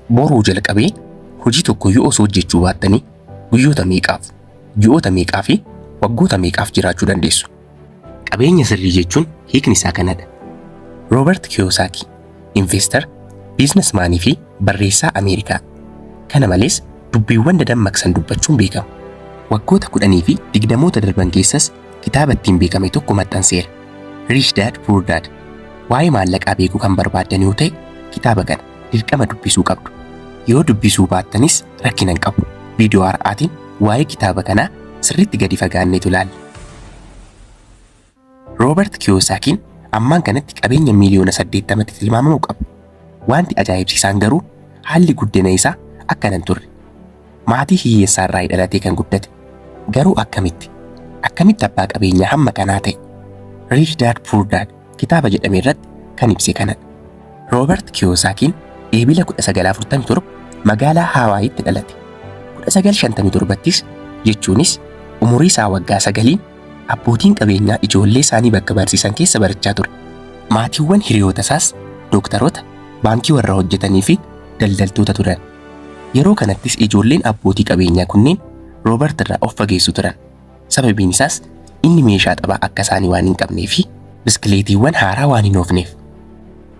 Boruu jalqabee hojii tokkoyyuu osoo hojjechuu baattanii guyyoota meeqaaf, ji'oota meeqaa fi waggoota meeqaaf jiraachuu dandeessu? Qabeenya sirrii jechuun hiikni isaa kanadha. Roobert Kiyosaaki, investor, businessman fi barreessaa Ameerikaa. Kana malees dubbiiwwan dadammaqsan dubbachuun beekama. Waggoota 10 fi 20oota darban keessas kitaaba ittiin beekame tokko maxxanseera. Rich Dad Poor Dad. Waa'ee maallaqaa beekuu kan barbaaddan yoo ta'e, kitaaba kana dirqama dubbisuu qabdu. Yoo dubbisuu baattanis rakkina hin qabu. Viidiyoo har'aatiin waa'ee kitaaba kanaa sirriitti gadi fagaanneetu ilaalla. Roobert Kiyosaakiin ammaan kanatti qabeenya miiliyoona 80tti tilmaamamu qaba. Wanti ajaa'ibsiisaan garuu haalli guddina isaa akkana hin turre. Maatii hiyyeessaa irraa dhalatee kan guddate. Garuu akkamitti? Akkamitti abbaa qabeenyaa hamma kanaa ta'e? Rich Dad Poor Dad kitaaba jedhame irratti kan ibse kanadha. Roobert Kiyosaakiin Eebila 1947 magaalaa Hawaayitti dhalate. 1957ttis, jechuunis umurii isaa waggaa 9n, abbootiin qabeenyaa ijoollee isaanii bakka barsiisan keessa barachaa ture. Maatiiwwan hiriyoota isaas dooktaroota, baankii warra hojjetanii fi daldaltoota turan. Yeroo kanattis ijoolleen abbootii qabeenyaa kunneen Roobert irraa of fageessu turan. Sababiin isaas inni meeshaa taphaa akka isaanii waan hin qabnee fi biskileetiiwwan haaraa waan hin oofneef.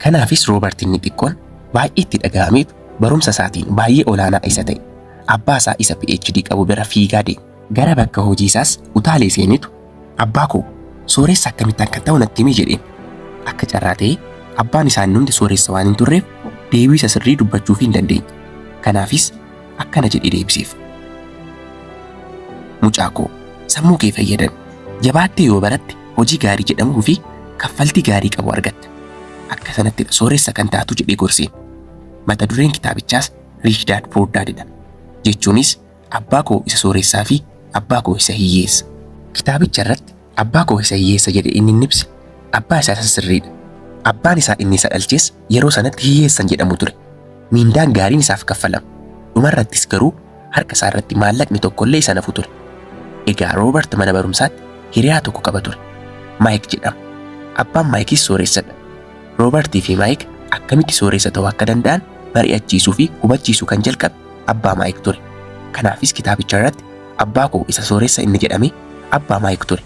Kanaafis Roobert inni xiqqoon baay'ee itti dhaga'ameetu barumsa isaatiin baay'ee olaanaa isa ta'e, abbaa isaa isa PhD qabu bira fiigaa deeme. Gara bakka hojii isaas utaalee seenetu, "Abbaa koo, sooressa akkamittaan kan ta'u natti himi," jedheen. Akka carraa ta'ee abbaan isaanii hundi sooressa waan hin turreef deebii isa sirrii dubbachuuf hin dandeenye. Kanaafis akkana jedhee deebiseef. "Mucaa koo, sammuu kee fayyadami. Jabaattee yoo baratte hojii gaarii jedhamuu fi kaffaltii gaarii qabu argatta. Akka sanatti sooressa kan taatu," jedhee gorseen. Mata dureen kitaabichaas Rich Dad Poor Dadidha. Jechuunis abbaa koo isa sooressaa fi abbaa koo isa hiyyeessa. Kitaabicha irratti abbaa koo isa hiyyeessa jedhe inni inni ibse abbaa isaa isa sirriidha. Abbaan isaa inni isa dhalches yeroo sanatti hiyyeessan jedhamu ture. Miindaan gaariin isaaf kaffalama. Dhumarrattis garuu harka isaa irratti maallaqni tokkollee isa nafu ture. Egaa Roobert mana barumsaatti hiriyaa tokko qaba ture. Maayik jedhama. Abbaan Maayikis sooressadha. Roobertii fi Maayik akkamitti sooressa ta'uu akka danda'an mari'achiisuu fi hubachiisuu kan jalqabe abbaa Maayik ture. Kanaafis kitaabicha irratti abbaa koo isa sooressa inni jedhame abbaa Maayik ture.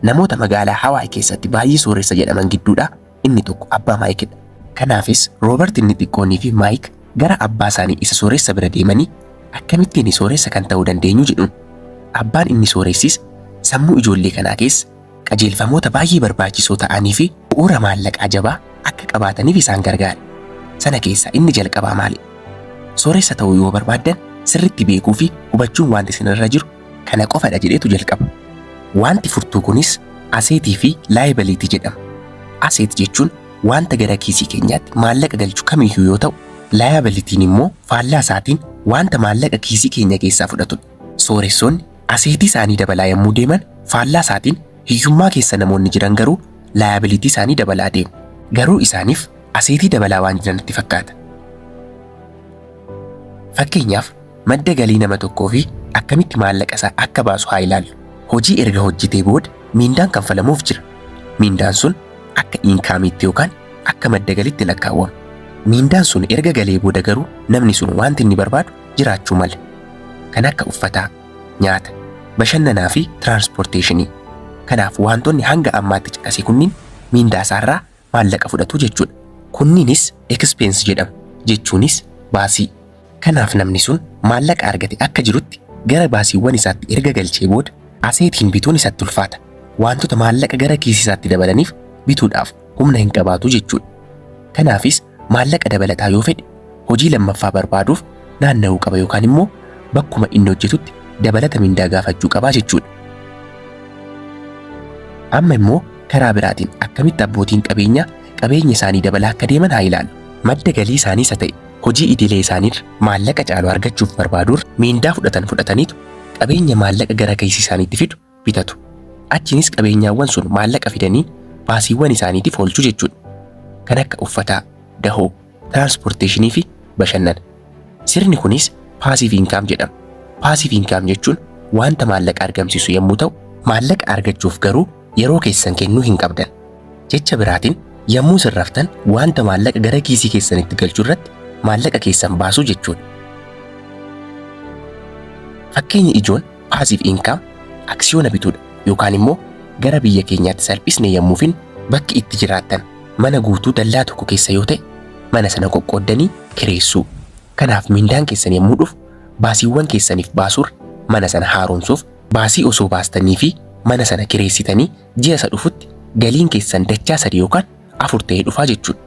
Namoota magaalaa Hawaay keessatti baay'ee sooressa jedhaman gidduudhaa inni tokko abbaa Maayikidha. Kanaafis Roobert inni xiqqoonii fi Maayik gara abbaa isaanii isa sooressa bira deemanii akkamittiin sooressa kan ta'uu dandeenyu jedhuun. Abbaan inni sooressis sammuu ijoollee kanaa keessa qajeelfamoota baay'ee barbaachisoo ta'anii fi bu'uura maallaqaa jabaa akka qabaataniif isaan gargaara. Sana keessaa inni jalqabaa maali? "Sooressa ta'uu yoo barbaaddan sirriitti beekuu fi hubachuun wanti isinirra jiru kana qofadha," jedheetu jalqaba. Wanti furtuu kunis asset fi liability jedhama. Asset jechuun wanta gara kiisii keenyaatti maallaqa galchu kamiyyuu yoo ta'u, liabilityn immoo faallaa isaatiin wanta maallaqa kiisii keenya keessaa fudhatudha. Sooressoonni asset isaanii dabalaa yommuu deeman, faallaa isaatiin hiyyummaa keessa namoonni jiran garuu liability isaanii dabalaa deemu. Garuu isaaniif asset dabalaa waan jiranitti fakkaata. Fakkeenyaaf, madda galii nama tokkoo fi akkamitti maallaqa isaa akka baasu haa ilaallu. Hojii erga hojjetee booda miindaan kanfalamuuf jira. Miindaan sun akka incomeitti yookaan akka madda galiitti lakkaawwama. Miindaan sun erga galee booda garuu namni sun wanti inni barbaadu jiraachuu mala. Kan akka uffataa, nyaata, bashannanaa fi transportation. Kanaaf wantoonni hanga ammaatti caqase kunniin miindaa isaarraa maallaqa fudhatu jechuudha. Kunniinis expense jedhamu, jechuunis baasii. Kanaaf namni sun maallaqa argate akka jirutti gara baasiiwwan isaatti erga galchee booda assetiin bituun isatti ulfaata. Wantoota maallaqa gara kiisii isaatti dabalaniif bituudhaaf humna hin qabaatu jechuudha. Kanaafis maallaqa dabalataa yoo fedhe hojii lammaffaa barbaaduuf naanna'uu qaba yookaan immoo bakkuma inni hojjetutti dabalata mindaa gaafachuu qabaa jechuudha. Amma immoo karaa biraatiin akkamitti abbootiin qabeenyaa qabeenya isaanii dabalaa akka deeman haa ilaallu. Madda galii isaanii isa ta'e hojii idilee isaaniirra maallaqa caalu argachuuf barbaaduurra miindaa fudhatan fudhataniitu qabeenya maallaqa gara kiisii isaaniitti fidu bitatu. Achiinis qabeenyaawwan sun maallaqa fidanii baasiiwwan isaaniitiif oolchu jechuudha. Kan akka uffataa, dahoo, transportation fi bashannana. Sirni kunis passive income jedhama. Passive income jechuun wanta maallaqa argamsiisu yommuu ta'u, maallaqa argachuuf garuu yeroo keessan kennuu hin qabdan. Jecha biraatiin Yommuu isin raftan wanta maallaqa gara kiisii keessanitti galchuu irratti maallaqa keessan baasuu jechuudha. Fakkeenyi ijoon passive income aksiyoona bituudha yookaan immoo gara biyya keenyaatti salphisne yommuu finnu, bakki itti jiraattan mana guutuu dallaa tokko keessa yoo ta'e, mana sana qoqqooddanii kireessuu. Kanaaf mindaan keessan yommuu dhufu baasiiwwan keessaniif baasuurra mana sana haaromsuuf baasii osoo baastanii fi mana sana kireessitanii ji'a isa dhufutti galiin keessan dachaa sadii yookaan afur ta'ee dhufaa jechuudha.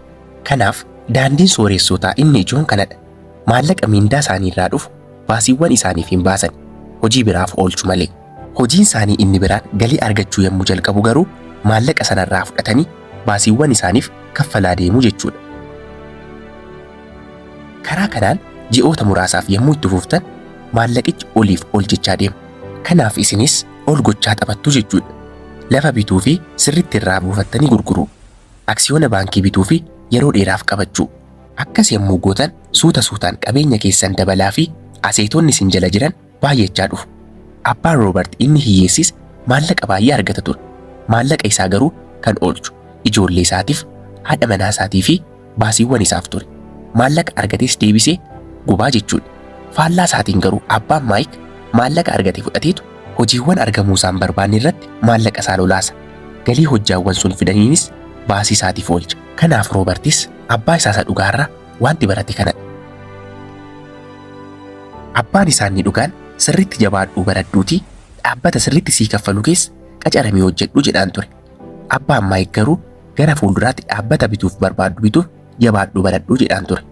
Kanaaf daandiin sooressotaa inni ijoon kanadha. Maallaqa mindaa isaanii irraa dhufu baasiiwwan isaaniif hin baasan, hojii biraaf oolchu malee. Hojiin isaanii inni biraan galii argachuu yommuu jalqabu garuu maallaqa sanarraa fudhatanii baasiiwwan isaaniif kaffalaa deemuu jechuudha. Karaa kanaan ji'oota muraasaaf yommuu itti fuftan maallaqichi oliif ol jechaa deema. Kanaaf isinis ol gochaa taphattu jechuudha. Lafa bituu fi sirriitti irraa buufattanii gurguruu. Aksiyoona baankii bituu fi yeroo dheeraaf qabachuu. Akkas yommuu gootan suuta suutaan qabeenya keessan dabalaa fi aseetonni isin jala jiran baay'achaa dhufu. Abbaan Roobert inni hiyyeessis maallaqa baay'ee argata ture. Maallaqa isaa garuu kan oolchu ijoollee isaatiif, haadha manaa isaatii fi baasiiwwan isaaf ture. Maallaqa argates deebisee gubaa jechuudha. Faallaa isaatiin garuu abbaan Maayik maallaqa argate fudhateetu hojiiwwan argamuu isaan barbaanne irratti maallaqa isaa lolaasa. Galii hojjaawwan sun fidaniinis baasii isaatiif oolcha. Kanaaf Roobertis abbaa isaa isa dhugaarraa wanti barate kanadha. Abbaan isaa inni dhugaan sirriitti jabaadhuu baradhuutii dhaabbata sirriitti sii kaffalu keessa qacaramii hojjedhu jedhaan ture. Abbaan Maayik garuu gara fuulduraatti dhaabbata bituuf barbaaddu bituuf jabaadhuu baradhuu jedhaan ture.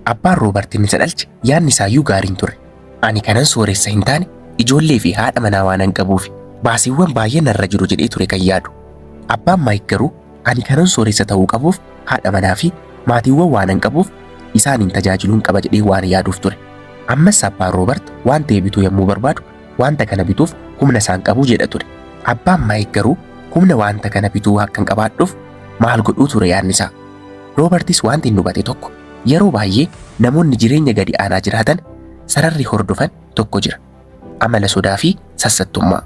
Abbaan Roobert inni isa dhalche yaadni isaayyuu gaariin ture. Ani kanan sooressa hin taane ijoollee fi haadha manaa waanan qabuufi baasiiwwan baay'ee narra jiru jedhee ture kan yaadu. Abbaan Maayik garuu ani kanan sooressa ta'uu qabuuf haadha manaa fi maatiiwwan waanan qabuuf isaaniin tajaajiluun qaba jedhee waan yaaduuf ture. Ammas abbaan Roobert waan ta'e bituu yommuu barbaadu wanta kana bituuf humna isaan qabu jedha ture. Abbaan Maayik garuu humna wanta kana bituu akka hin qabaadhuuf maal godhuu ture yaadni isaa. Roobertis wanti inni hubate tokko, yeroo baay'ee namoonni jireenya gadi aanaa jiraatan sararri hordofan tokko jira. Amala sodaa fi sassattummaa.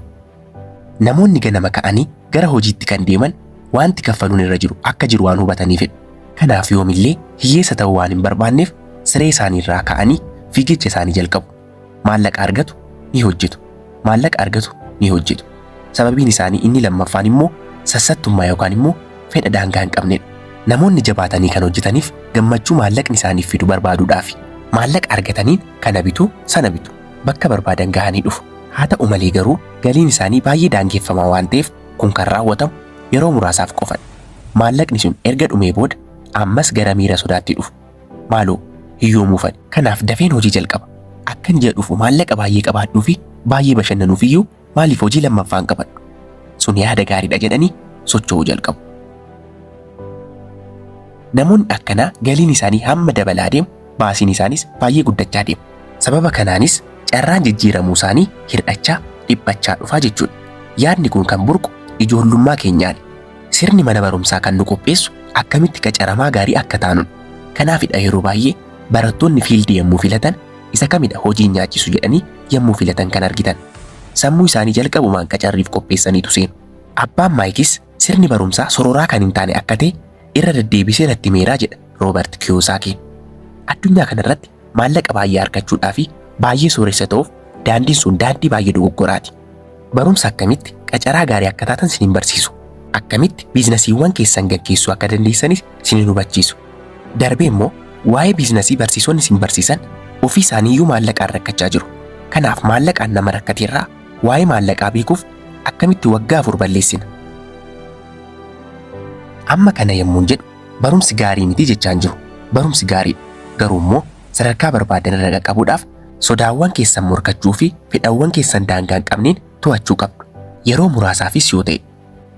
Namoonni ganama ka'anii gara hojiitti kan deeman wanti kaffaluun irra jiru akka jiru waan hubataniifidha. Kanaaf yoomillee hiyyeessa ta'uu waan hin barbaanneef siree isaanii irraa ka'anii fiigicha isaanii jalqabu. Maallaqa argatu ni hojjetu. Maallaqa argatu ni hojjetu. Sababiin isaanii inni lammaffaan immoo sassattummaa yookaan immoo fedha daangaa hin qabnedha. Namoonni jabaatanii kan hojjetaniif gammachuu maallaqni isaaniif fidu barbaaduudhaafi. Maallaqa argataniin kana bitu sana bitu, bakka barbaadan gahanii dhufu. Haa ta'u malee garuu galiin isaanii baay'ee daangeffamaa waan ta'eef kun kan raawwatamu yeroo muraasaaf qofadha. Maallaqni sun erga dhumee booda ammas gara miira sodaatti dhufu. Maaloo hiyyoomuufani. Kanaaf dafeen hojii jalqaba. Akkan ji'a dhufu maallaqa baay'ee qabaadhuu fi baay'ee bashannanuuf iyyuu maaliif hojii lammaffaan qabadhu? Sun yaada gaariidha jedhanii socho'uu jalqabu. Namoonni akkanaa galiin isaanii hamma dabalaa deemu baasiin isaanis baay'ee guddachaa deema. Sababa kanaanis carraan jijjiiramuu isaanii hir'achaa, dhiphachaa dhufaa jechuudha. Yaadni kun kan burqu ijoollummaa keenyaani. Sirni mana barumsaa kan nu qopheessu akkamitti qacaramaa gaarii akka taanudha. Kanaafidha yeroo baay'ee barattoonni fiildii yommuu filatan isa kamidha hojiin nyaachisu jedhanii yommuu filatan kan argitan. Sammuu isaanii jalqabumaan qacarriif qopheessaniitu seenu. Abbaan Maayikis sirni barumsaa sororaa kan hin taane akka ta'e irra deddeebisee natti himeeraa jedha Roobert Kiyosaakiin. Addunyaa kanarratti maallaqa baay'ee argachuudhaa fi baay'ee sooressa ta'uuf daandiin sun daandii baay'ee dogoggoraati. Barumsa akkamitti qacaraa gaarii akka taatan sin hin barsiisu. Akkamitti biizinasiiwwan keessan gaggeessuu akka dandeessanis sin hin hubachiisu. Darbee immoo waa'ee biizinasii barsiisonni sin barsiisan ofii isaaniiyyuu maallaqaan rakkachaa jiru. Kanaaf maallaqaan nama rakkateerraa waa'ee maallaqaa beekuuf akkamitti waggaa 4 balleessina? Amma kana yommuun jedhu barumsi gaarii miti jechaan jiru. Barumsi gaariidha. Garuu immoo sadarkaa barbaadan irra qaqqabuudhaaf sodaawwan keessan morkachuu fi fedhawwan keessan daangaa hin qabneen to'achuu qabdu. Yeroo muraasaafis yoo ta'e.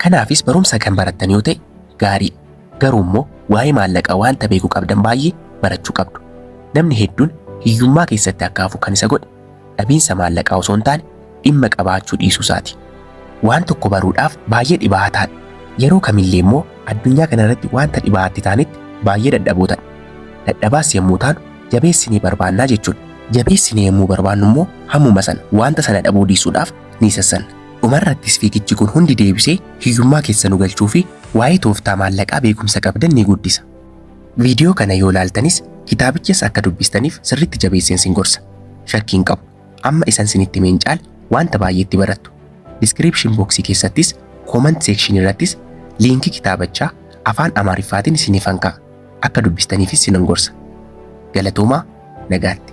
Kanaafis barumsa kan barattan yoo ta'e gaarii. Garuu immoo waa'ee maallaqaa wanta beekuu qabdan baay'ee barachuu qabdu. Namni hedduun hiyyummaa keessatti akka hafu kan isa godhe dhabiinsa maallaqaa osoo hin taane dhimma qabaachuu dhiisuu isaati. Waan tokko baruudhaaf baay'ee dhibaa'aa taana. Yeroo kamillee immoo addunyaa kanarratti wanta dhibaa'aatti taanetti baay'ee dadhaboo taana. Dadhabaas yommuu taanu jabeessinee barbaannaa jechuudha. Jabeessinee yommuu barbaannu immoo hammuma sana wanta sana dhabuu dhiisuudhaaf ni sassanna. Dhumarrattis fiigichi kun hundi deebisee hiyyummaa keessa nu galchuu fi Waa'ee tooftaa maallaqaa beekumsa qabdan ni guddisa. Viidiyoo kana yoo laaltanis kitaabichas akka dubbistaniif sirriitti jabeesseen sin gorsa. Shakkii hin qabu. Amma isan sinitti himeen caala wanta baay'eetti barattu. Description box keessattis, comment section irrattis liinkii kitaabichaa afaan Amaariffaatiin isiniifan kaa'a. Akka dubbistaniifis sinan gorsa. Galatoomaa, nagaatti.